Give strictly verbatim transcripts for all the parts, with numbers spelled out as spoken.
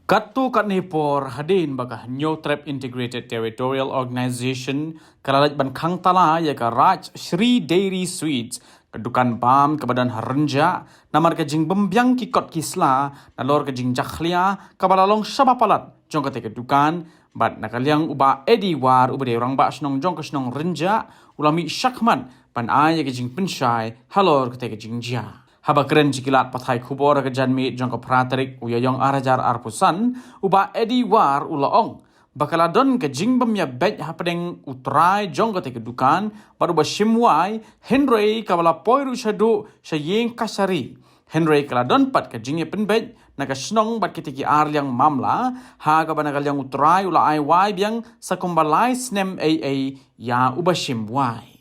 Katto katne por hadien ba ka Hynñiewtrep Integrated Territorial Organization ka la leit ban khang tala ïa ka Raj Shri Dairy Sweets, ka dukan bam kaba don ha Rynjah, namar ka jingbymbiang ki kot ki sla nalor ka jingjakhlia kaba la long shaba palat jong katei ka dukan, bad na ka liang u Bah Eddie War uba dei u Rangbah Shnong jong ka shnong Rynjah u la mih shakhmat ban ai ïa ka jingpynshai halor katei ka jingjia. Haba kren sha ki lad pathai khubor ha ka janmiet jong ka phra tarik u Ïaïong ar hajar arphew san, u Bah Eddie War u la ong ba ka la don ka jingbym ïabeit hapdeng u trai jong katei ka dukan bad uba shim wai, hynrei kaba la poi ruh shaduh sha ïing kashari. Hynrei ka la don pat ka jingïapynbeit na ka shnong bad kitei ki ar liang mamla, ha kaba na ka liang u trai u la ai wai biang sa kumba lai snem ei ei ïa uba shim wai.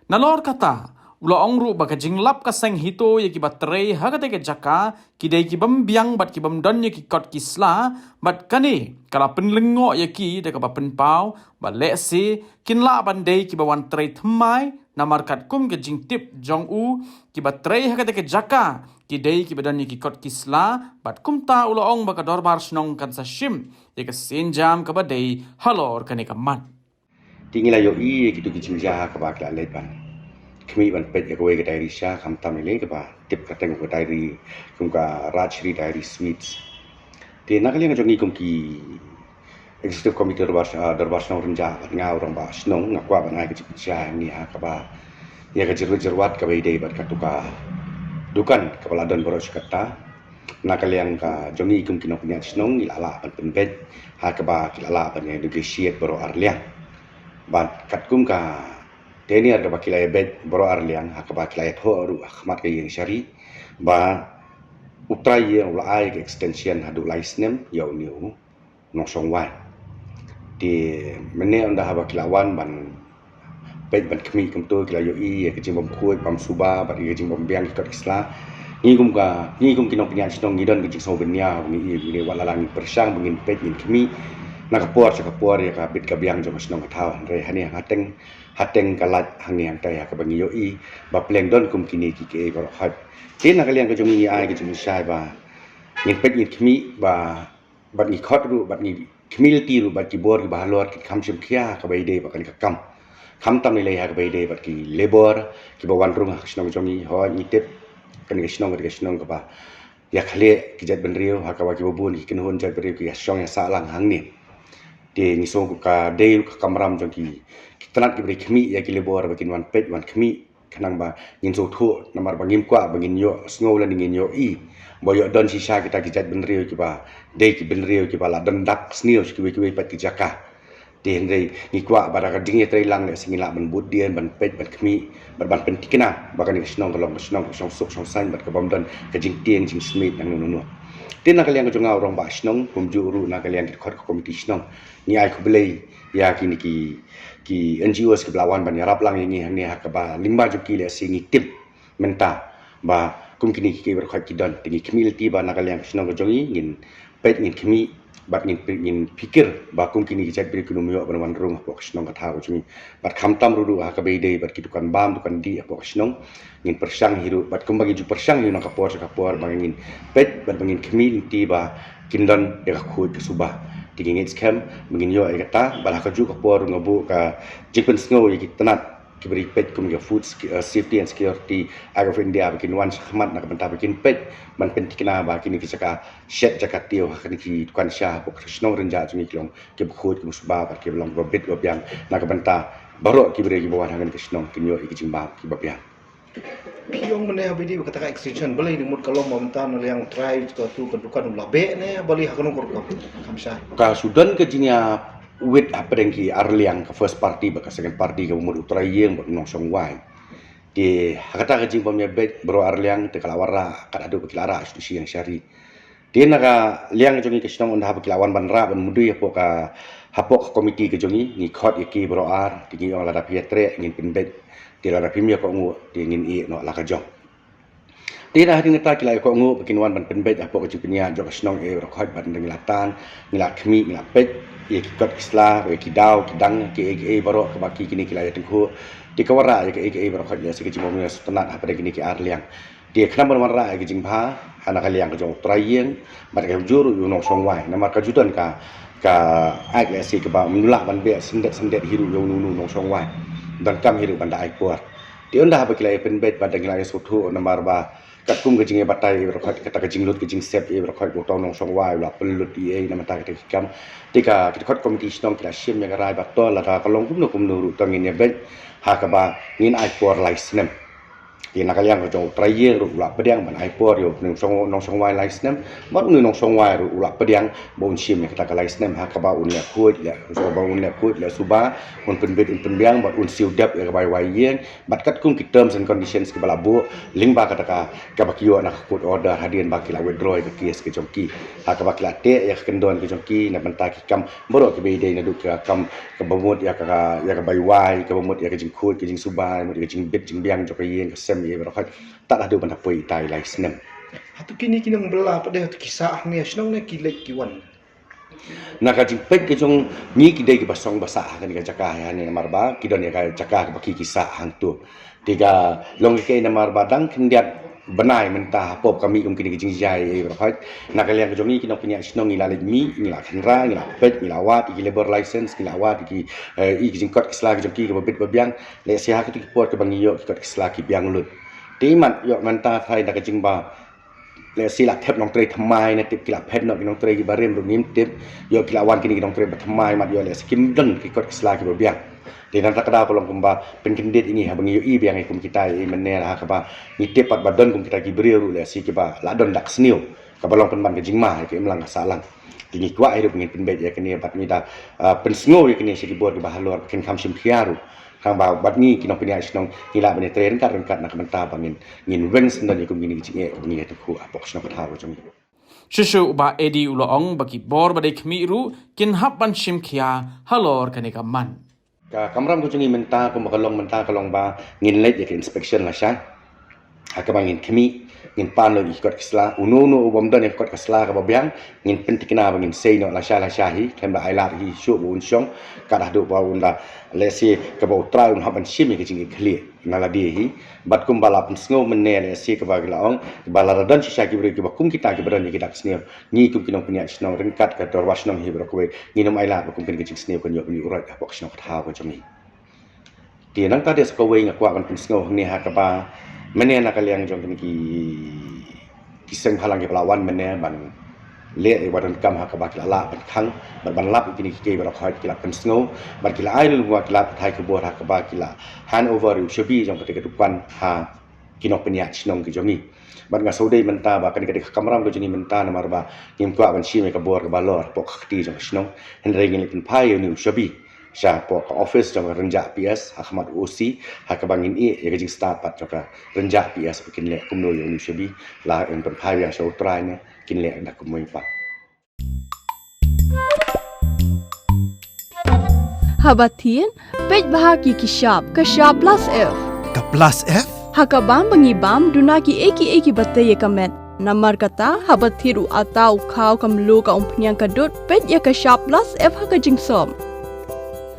Nalor kata, u la ong ruh ba ka jinglap ka seng HITO ïa kiba trei ha katei ka jaka ki dei ki bym biang bad ki bym don ïa ki kot ki sla, bad kane ka la pynlyngngoh ïa ki da kaba pynpaw ba lehse kin lah ban dei kiba wan trei thymmai, namar katkum ka jingtip jong u, kiba trei ha katei ka jaka ki dei kiba don ïa ki kot ki sla, bad kumta u la ong ba ka dorbar shnong kan sa shim ïa ka sienjam kaba dei halor kane ka mat. Te ngi la ïohi ïa kito ki jingjia kaba ki la leit ban khmih ban peit ïa kawei ka dairy sha, khamtam ïa lei kaba tip kyrteng ka dairy kum ka Raj Shri Dairy Sweets. Te na ka liang jong ngi kum ki Executive Committee Dorbar, ah, Dorbar Shnong Rynjah bad nga u Rangbah Shnong nga kwah ban ai ka jingpynshai hangne ha kaba ïa ka jyrwit jyrwat kaba ïadei bad kato ka dukan kaba la don baroh shi katta. Na ka liang ka jong ngi kum ki nongpynïaid shnong ngi la lah ban pynbeit ha kaba ki la lah ban ïa negotiate baroh ar liang. Bad katkum ka tenure kaba ki la ïabeit baroh ar liang ha kaba ki la ïathoh ruh ha khmat ka ïing shari ba u trai ïing u la ai ka extension haduh lai snem ïa une u nongshong wai. Te mynne ynda haba ki la wan ban peit ban khmih kumto ki la ïohi ïa ka jingbymkhuid bymsuba bad ïa ka jingbymbiang ki kot ki sla. Ngi kum ka, ngi kum ki nongpynïaid shnong ngi don ka jingsngewbha ban ïa, ngi, ngi, wat la ngi pyrshang ba ngin peit ngin khmih na ka por sha ka por ïa ka bit ka biang jong ka shnong ka thaw, hynrei hangne hateng, hateng ka lait hangne hangtai ha kaba ngi ïohi ba pleng don kum kine ki kiei baroh khoit. Te na ka liang ka jong ngi ngi ai ka jingshai ba ngin peit ngin khmih ba bad ngi khot ruh bad ngi khmih lynti ruh bad ki bor kiba halor ki kham shim khia ha kaba ïadei bad kane ka kam. Khamtam ïa lei ha kaba ïadei bad ki labour kiba wan rung ha ka shnong jong ngi, hooid ngi tip kane ka shnong ka dei ka shnong kaba ïa khlieh ki jaitbynriew ha kaba kiba bun ki kynhun jaitbynriew ki ïa shong ïa sah lang hangne. Te ngi sngew ka dei ruh ka kamram jong ki, ki tnat kiba dei khmih ïa ki labour ba kin wan peit wan khmih. Khnang ba ngin sngewthuh namar ba ngim kwah ba ngin ïohsngew lane ngin ïohi ba ïoh don shisha kita ki jaitbynriew kiba dei ki bynriew kiba la don dak sniew sha kiwei kiwei pat ki jaka. Te hynrei ngi kwah ba da ka jingïatreilang lehse ngin lah ban bud dien ban peit ban khmih bad ban pynthikna ba kane ka shnong ka long ka shnong ka shong suk shong saiñ bad ka bym don ka jingtieng jingsmit nangno nangno. Te na ka liang ka jong nga u rangbah shnong kumjuh ruh na ka liang ki dkhot ka komiti shnong ngi ai khublei ïa kine ki, ki N G Os kiba la wan ban ïarap lang ïa ngi hangne ha kaba lyngba jong ki lehse ngi tip mynta ba kum kine ki kiei baroh khoit ki don. Te ngi khmih lynti ba na ka liang ka shnong ka jong ngi ngin peit ngin khmih bad ngin peit ngin phikir ba kum kine ki jaitbynriew kin ym ïoh ban wan rung hapoh ka shnong ka thaw ka jong ngi. Bad khamtam ruh ruh ha kaba ïadei bad ki dukan bam dukan dih hapoh ka shnong. Ngin pyrshang hi ruh bad kumba ngi ju pyrshang hi na ka por sha ka por ba ngin peit bad ba ngin khmih lynti ba kin don ïa ka khuid ka suba. Te ngi ngeit skhem ba ngin ïoh ïa kata bad ha kajuh ka por ruh nga buh ka jingpynsngew ïa ki tnat kiba dei peit kum ïa Food Sec-, eh, Safety and Security Act of India ba kin wan shakhmat na ka bynta ba kin peit ban pynthikna ba kine ki jaka shed jaka tiew ha kine ki dukan sha hapoh ka shnong Rynjah jong ngi ki long kiba khuid kiba suba bad kiba long kiba bit kiba biang na ka bynta baroh ki briew kiba wan ha kane ka shnong kin ïoh ïa ki jingbam kiba biang. Phi ong mynne haba ïadei bad kata ka extension balei ne mut ka long ba mynta na liang u trai ka tu ka dukan u la beh ne balei ha kano ka rukom? Kham shai. Ka shu don ka jingïawit hapdeng ki ar liang ka first party bad ka second party kaba mut u trai ïing bad u nongshong wai. Te ha kata ka jingbym ïabeit baroh ar liang te ka la wanrah kat haduh ba ki la rah sha ïing shari. Te na ka liang jong ngi ka shnong ynda haba ki la wan ban rah ban mudui hapoh ka, hapoh ka komiti ka jong ngi, ngi khot ïa ki baroh ar, te ngi ong lada phi ïatreh ngin pynbeit, te lada phim ïa kohnguh te ngin ïeh noh la ka jong. Te na hadien kata ki la ïa kohnguh ba kin wan ban pynbeit hapoh ka jingpynïaid jong ka shnong eh baroh khoit bad ngi la tan, ngi la khmih, ngi la peit ïa ki kot ki sla, ïa ki daw, ki dang, kiei kiei baroh kaba ki kine ki la ïa tyngkhuh. Te ka wanrah ïa kiei kiei baroh khoit ïa sa ka jingbym ïa sngewtynnat hapdeng kine ki ar liang. Te khnang ban wanrah ïa ka jingbha ha na ka liang ka jong u trai ïing bad ka jur u nongshong wai, namar ka ju don ka, ka act lehse kaba ym lah ban beh syndet syndet hi ruh ïa u nongshong wai. Donkam hi ruh ban da ai por. Te ynda haba ki la ïa pynbeit bad da ki la ïa sngewthuh, namar ba katkum ka jingïabatai ïa baroh khoit, kata ka jinglut ka jingsep ïa baroh khoit, uta u nongshong wai u la pynlut ïa na mynta kata ki kam. Te ka, ki dkhot komiti shnong ki la shim ïa ka rai ba to lada ka long kumno kumno ruh to ngin ïabeit ha kaba ngin ai por lai snem. Te na ka liang ka jong u trai ïing ruh u la pdiang ban ai por ïa u nongshong, nongshong wai lai snem. Bad u nongshong wai ruh u la pdiang ba un shim ïa kata ka lai snem ha kaba un leh khuid leh, ba un leh khuid leh suba, un pynbeit un pynbiang bad un siew dep ïa ka bai wai ïing. Bad katkum ki terms and conditions kiba la buh lyngba kata ka, kaba ki ïoh na ka court order hadien ba ki la withdraw ïa ka case ka jong ki, ha kaba ki la teh ïa ka kyndon ka jong ki na bynta ki kam baroh kiba ïadei naduh ka kam kaba mut ïa ka, ïa ka bai wai, kaba mut ïa ka jingkhuid ka jingsuba, mut ïa ka jingbit jingbiang jong ka ïing ka sem ïa baroh khoit, tad haduh ban da poi itai lai snem. Hato kine ki nongbylla pat de hato ki sah hangne shnong ne ki leit ki wan? Na ka jingpeit ka jong ngi, ki dei kiba song ba sah ha kane ka jaka ïa ne, namar ba ki don ïa ka jaka kaba ki, ki sah hangto. Te ka long ka, namar ba dang khyndiat bnai mynta hapoh ka mih kum kine ki jingjia ïa baroh khoit. Na ka liang ka jong ngi ki nongpynïaid shnong ngi la leit mih, ngi la khynra, ngi la peit, ngi la wad ïa ki labour license, ngi la wad ïa ki, eh, ïa ki jingkot ki sla ki jong ki kaba bit ba biang. Lehse ha kito ki por kaba ngi ïoh ki kot ki sla ki biang lut. Te mat ïoh mynta tharai da ka jingba lehse la thep nongtrei thymmai ne tip, ki la phet noh ki nongtrei kiba rim ruh ngim tip. Ïoh ki la wan kine ki nongtrei ba thymmai, mat ïoh lehse kim don ki kot ki sla kiba biang. Te nangta ka daw ka long kumba pynkyndit ïa ngi haba ngi ïohi biang ïa kum kita ïa mynne, ha kaba ngi tip pat ba don kum kita ki briew ruh lehse kiba la don da ka sniew kaba long pynban ka jingma ïa ka imlang ka sahlang. Te ngi kwah ïa ruh ba ngin pynbeit ïa kane bad ngi da, ah, pynsngew ïa kane sha ki bor kiba halor ba kin kham shim khia ruh. Tang ba bad ngi ki nongpynïaid shnong ngi lah ban ïatrei ryngkat ryngkat na ka bynta ba ngin, ngin weng syndon ïa kum kine ki jingeh ba ngi ïa tangkhuh hapoh ka shnong ka thaw ka jong ngi. Shuh shuh u Bah Eddie u la ong ba ki bor ba dei khmih ruh kin hap ban shim khia halor kane ka mat. Ka kamram ka jong ngi mynta kumba ka long mynta ka long ba ngin leit ïa ka inspection lashai. Ha kaba ngin khmih, ngin pan lut ïa ki kot ki sla, uno uno u bym don ïa ki kot ki sla kaba biang, ngin pynthikna ba ngin sei noh lashai lashai hi, khlem da ai lad hi shuh ba un shong, kat haduh ba un da lehse kaba u trai un hap ban shim ïa ka jingïakhlieh na lade hi. Bad kumba la pynsngew mynne lehse kaba ki la ong, ba lada don shisha ki briew kiba kum kita kiba don ïa ki dak sniew, ngi kum ki nongpynïaid shnong ryngkat ka dorbar shnong hi baroh kawei, ngin ym ailad ba kum kane ka jingsniew kan ïoh ban ïuh roit hapoh ka shnong ka thaw ka jong ngi. Te nangta de sa kawei nga kwah ban pynsngew hangne ha kaba mynne na ka liang jong kine ki, ki seng bhalang kiba la wan mynne ban leh ïa ba donkam ha kaba ki la lah ban khang bad ban lap ïa kine ki kei baroh khoit, ki la pynsngew bad ki la ai lyngngoh, ki la pathai khubor ha kaba ki la hand over ïa u shabi jong kata ka dukan ha ki nongpynïaid shnong ki jong ngi. Bad nga sngewdei mynta ba kane ka dei ka kamram ka jong ngi mynta namar ba ngim kwah ban shim ïa ka bor kaba lor hapoh ka kti jong ka shnong. Hynrei ngin leit pynphai ïa une u shabi shapoh ka office jong ka Rynjah P S ha khmat u O C, ha kaba ngin ïeh ïa ka jingstad pat jong ka Rynjah P S ba kin leh kumno ïa une u shabi. La ngin pynphai biang sha u trai ne kin leh da kumno pat. Haba thied, peit bha ki ki shap, ka shap plus F. Ka plus F? Ha ka bam ba ngi bam, duna ki ei ki ei kiba tei ïa ka met. Namar kata, haba thied u atta, u khaw, ka mluh, ka umphniang, ka dud, peit ïa ka shap plus F ha ka jingsop.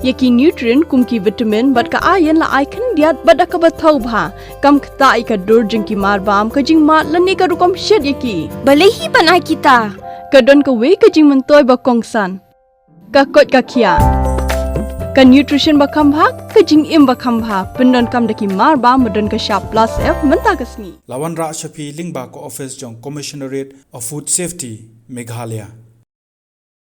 Ïa ki nutrient kum ki vitamin bad ka iron la ai khyndiat bad da kaba thaw bha. Kam ktah ïa ka dur jong ki marbam, ka jingmad lane ka rukom shet ïa ki. Balei hi ban ai kita? Ka don kawei ka jingmyntoi ba kongsan. Ka koit ka khiah. Ka nutrition ba kham bha, ka jingim ba kham bha. Pyndonkam da ki marbam ba don ka shap plus F mynta ka sngi. La wanrah sha phi lyngba ka office jong Commissionerate of Food Safety, Meghalaya.